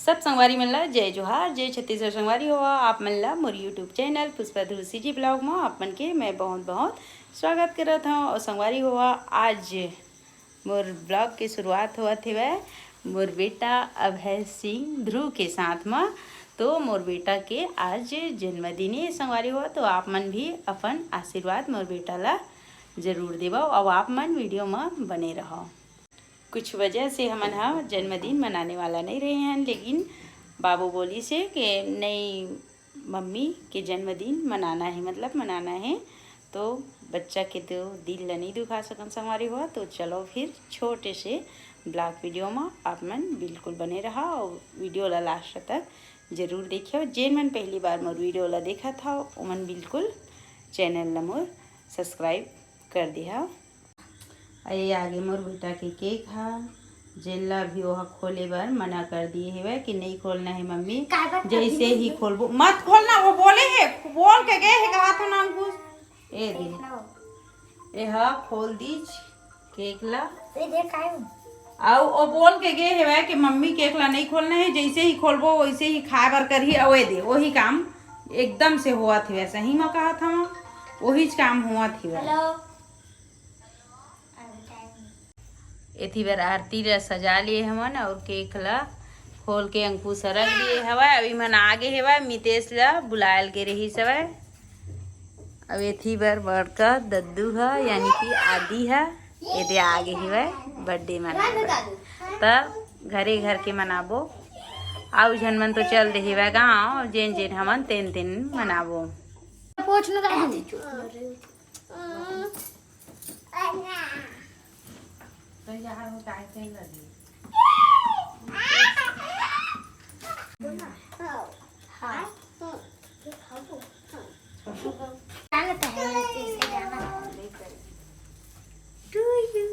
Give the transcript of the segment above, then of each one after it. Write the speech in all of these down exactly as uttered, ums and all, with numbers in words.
सब संगवारी मन ला जय जोहार, जय छत्तीसगढ़। संगवारी हो, आप मन ला मोर YouTube चैनल पुष्पा ध्रुव CG vlog म आप मन के मैं बहुत बहुत स्वागत करत हव। और संगवारी हो, आज मोर vlog के शुरुआत होवत हेवय मोर बेटा अभय सिंह ध्रुव के साथ म। तो मोर बेटा के आज जन्मदिन हे संगवारी हो, तो आप मन भी अपन आशीर्वाद मोर बेटा ला जरूर देवव। अब आप मन वीडियो म बने रहव। कुछ वजह से हमन ह जन्मदिन मनाने वाला नहीं रहे हन, लेकिन बाबू बोलिस हे कि नहीं, मम्मी के जन्मदिन मनाना हे, मतलब मनाना हे, तो बच्चा के तो दिल ल नहीं दुखा सकन संगवारी हो। तो चलो फिर छोटे से vlog वीडियो म आप मन बिल्कुल बने रहा और वीडियो ला लास्ट तक जरूर देखियो। जेन मन पहली बार मोर वीडियो ला देखत हव, ओमन बिल्कुल चैनल ला मोर सब्सक्राइब कर दिहा। अरे आगे मोर बेटा के केक हा, जेन ला भी ओहा खोले बर मना कर दिए हेवय कि नहीं खोलना है मम्मी, काबर जैसे ही खोलबो। मत खोलना, वो बोले है, बोल के गए है, कहा था ना अंकुश। ए दे, ए हा खोल दीज केक ला। ए दे काहे? अउ ओ बोल के गे हेवय कि मम्मी केक ला नहीं खोलना है, जैसे ही खोलबो वैसे ही खाए बर करही। अउ ए दे वही काम एकदम से होवत हेवय, सही म कहा था, वहीच काम होवत हेवय। हेलो। एथी बर आरती ला सजा लिए हमन और केक ला खोल के अंकुश रख दिए हवय। अभी मन आगे हेवय, मितेश ला बुलायल गे रहिस हवय। अब एथी बर बड़का दद्दू ह, यानी कि आदि ह, एदे आगे हेवय बर्थडे मनाए बर। त घरे घर के मनाबो, आउ झन मन तो चल दे हेवय गाँव, जेन जेन हमन तेन तेन मनाबो। पूछ न दादी। तैयार हो जाए तेल लगी। हाँ। क्या लगता है इसे गाना? To you।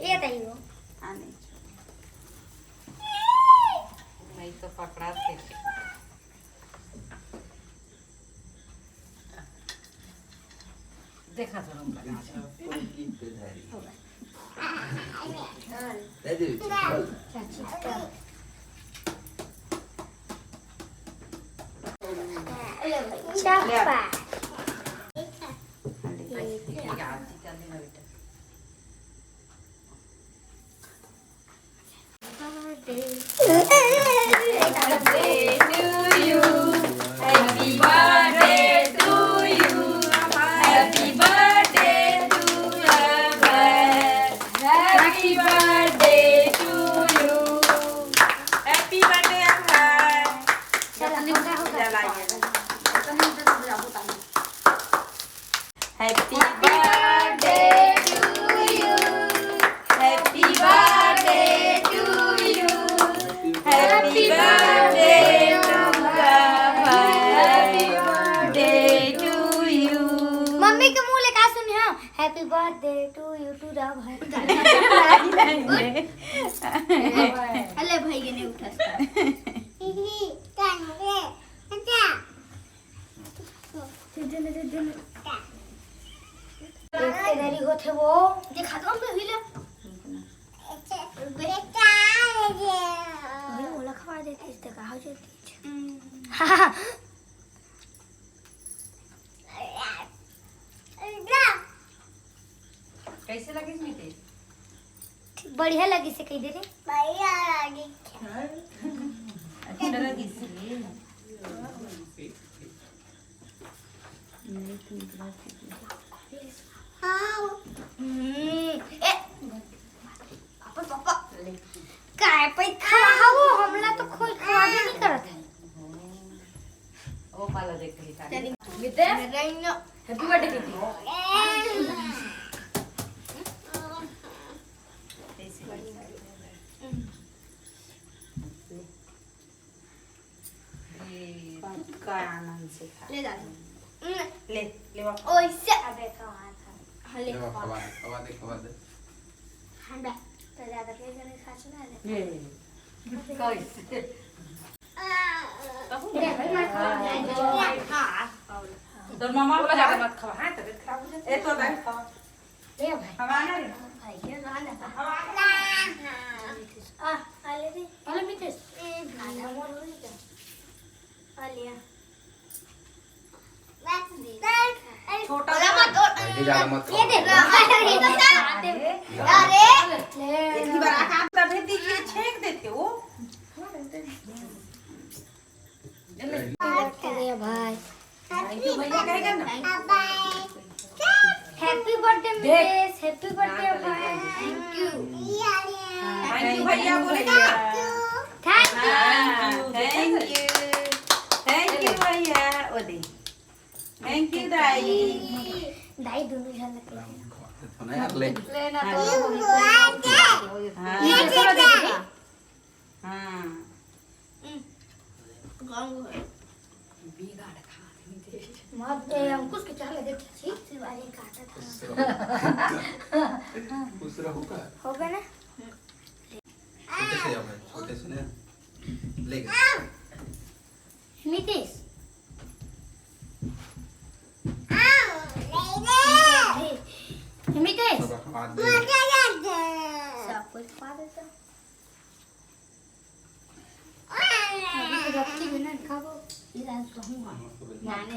ये बताइए वो। हाँ, नहीं। नहीं तो पकड़ा थे। देखा तो हम लगा दो। दे दे, चल। चप्पा। Happy birthday, Abhay। Happy birthday to you। Happy birthday to you। Happy birthday to Abhay। Happy birthday to you। Mummy के मुंह ले का सुने हो? Happy birthday to you, to Abhay। अले भाई के नहीं उठा। एक के दरी होथे वो। देखा तो हम भी हिला। बेटा, ये। भाई, मोला खवा देती, इससे कहा जाती। हम्म। कैसे लगिस मितेश? बढ़िया लगिस हे, कहि दे रे। बढ़िया लगिस। अच्छा लगिस हे। हाँ। हम्म, ए, पापा, पापा। काय पे खा हो, हमला तो कोई खवाबे नहीं करत है। ओ पाला देख के खा। चल, मिते, happy birthday दीदी। ये पक्का आनंद से खा। ले दादी। ले, ले बाबा। ओइसे। अबे खवा था। हाँ, ले ले बाबा, खवा। खवा दे, खवा दे, खवा दे। हाँ, बे। तो ज्यादा के जने खा चुका है। ये। कैसे? ले भाई, मैं खवा। हाँ। तोर मामा बोला ज्यादा मत खवा, हाँ, तबीयत खराब हो जाती है। ए, तो नहीं खवा। ले भाई। खवा ना रे। भाई, ये गाना। खवा। ज्यादा मत खाओ। अरे, अरे, एक ही बार आके आप तभे दीजिए, छेंक देते वो। अरे भाई। Thank you भैया कहेगा ना। Happy birthday Mitesh, happy birthday भाई। Thank you। Thank you भैया बोले ना। Thank you। हाँ, thank you। Thank you भैया। वो दे। Thank you दाई। दाई दोनों झन लग गए। ले ना तो। हाँ। ये कैसे बना? हाँ। मत, ए, अंकुश के चाल लगे, ठीक से वाले काटा था। खुश रहो का? हो गया ना? छोटे से आओ भाई, छोटे से ना। ले गए। मितेश। मितेश। सब कुछ खा देता। अभी तो रखती भी ना खाबो। इलाज कहूँ हम। नाने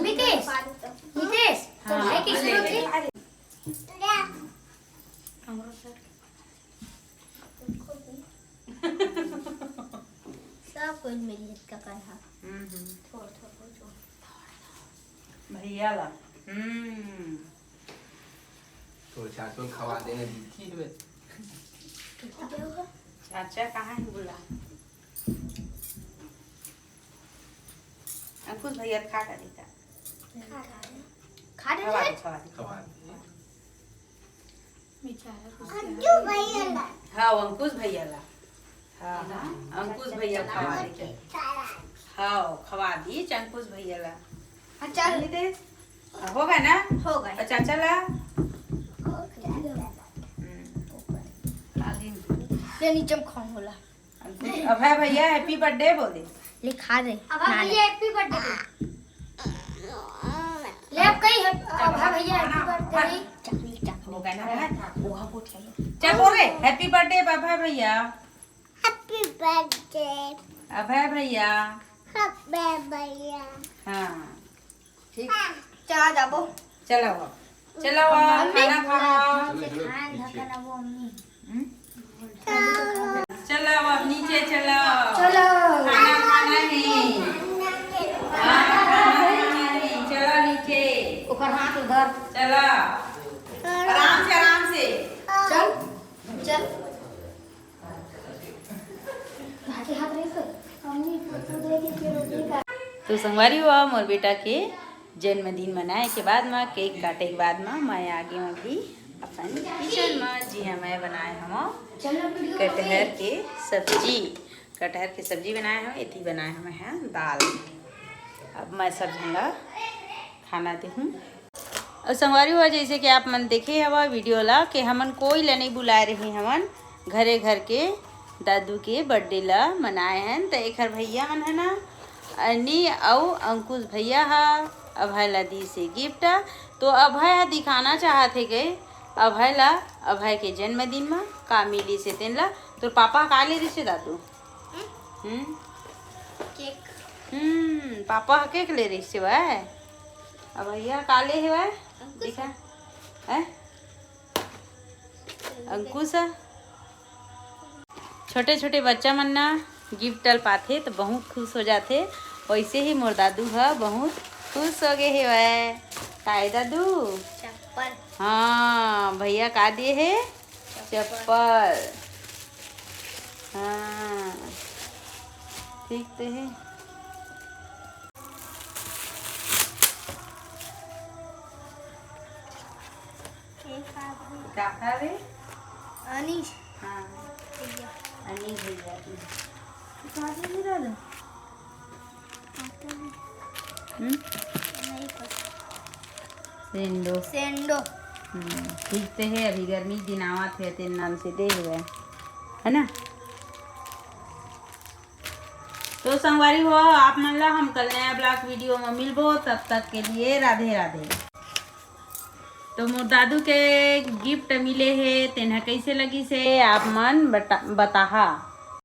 मितेश, मितेश, तो हाँ, भाई कैसे बोले। होते? हमरो सर। सब कोई मेरी हित का कर हा। हम्म, हम्म। थोड़ा, थोड़ा, थोड़ा। भैया ला। हम्म। तोर चाचो खवा देने दीदी हवे। चाचा कहाँ है बोला? अंकुश भैया खा डाली का? खा डाली। खा डाली खवा है? दे, खवा दे। खवा दे। बेचारा कुछ अंकुश भैया ला। हाँ, वो अंकुश भैया ला। हाँ, हाँ, अंकुश भैया खवा दे। हाँ, खवा दी अंकुश भैया ला। हाँ, चल। चल दे। होगा ना? होगा। और चाचा ला? हम्म। ले नीचे में खाऊं होला। अभय भैया happy birthday बोले। लिखा दे। अभय भैया happy birthday। ले अब कहीं है, अभय भैया happy birthday। चकली, चकली। होगा ना भाई? वो बोल रही है। चल बोल रे, happy birthday अभय भैया। Happy birthday। अभय भैया। अभय भैया। हाँ। ठीक। चला जाबो। चलो। चलो, मम्मी। खाना खाओ। चलो, चलो, खाना नीचे। खाना वो मम्मी। हम्म? चलो, अब नीचे चलो। चलो। खाना खाना है। खाना खाना है। चलो नीचे। ओकर हाथ उधर। चलो। आराम से, आराम से। चल, चल। तो संगवारी हो, मोर बेटा के जन्मदिन मनाए के बाद म, केक काटे के बाद म, मैं आगे म अभी अपन किचन म। जी हाँ, मैं बनाए हवं कटहर के सब्जी। कटहर के सब्जी बनाए हवं, एती बनाए हवं दाल। अब मैं सब झन ला खाना देहूँ। अउ संगवारी हो, जैसे कि आप मन देखे हवा वीडियो ला, कि हमन कोई ला नहीं बुलाए रही, हमन घरे घर के दादू के birthday ला मनाए हन। त एखर भैया मन है ना, अनी अउ अंकुश भैया हा अभय ला दी से gift। तो अभय हा दिखाना चाहत हे के अभय ला, अभय के जन्मदिन मा का मिली से तेन ला। तोर पापा हा का ले रिसे दादू? हम्म? केक। हम्म, पापा हा केक ले रिसे वह। अब भैया का ले हे वह? अंकुश। दिखा। हैं? अंकुश। छोटे छोटे बच्चा मन ना gift ल पाथे तो बहुत खुश हो जाथे। वैसे ही मोर दादू ह बहुत खुश हो गए हेवय। काय दादू? चप्पल। हाँ, भैया का दिए हे? चप्पल। चप्पल। हाँ, ठीक तो है। काका रे? अनीश। हाँ। भैया। अनीश भैया की। काका नहीं रहला? हम्म? नहीं पता। सेंडो। सेंडो। हम्म, ठीक ते है, अभी गर्मी के दिन आवत है, तेन नाम से दे हुए, है ना? तो संगवारी हो, आप मन ला हम कल नया vlog video में मिलबो, तब तक के लिए राधे राधे। तो मोर दादू के gift मिले हे, तेन ह कैसे लगिस हे, आप मन बता, बताहा।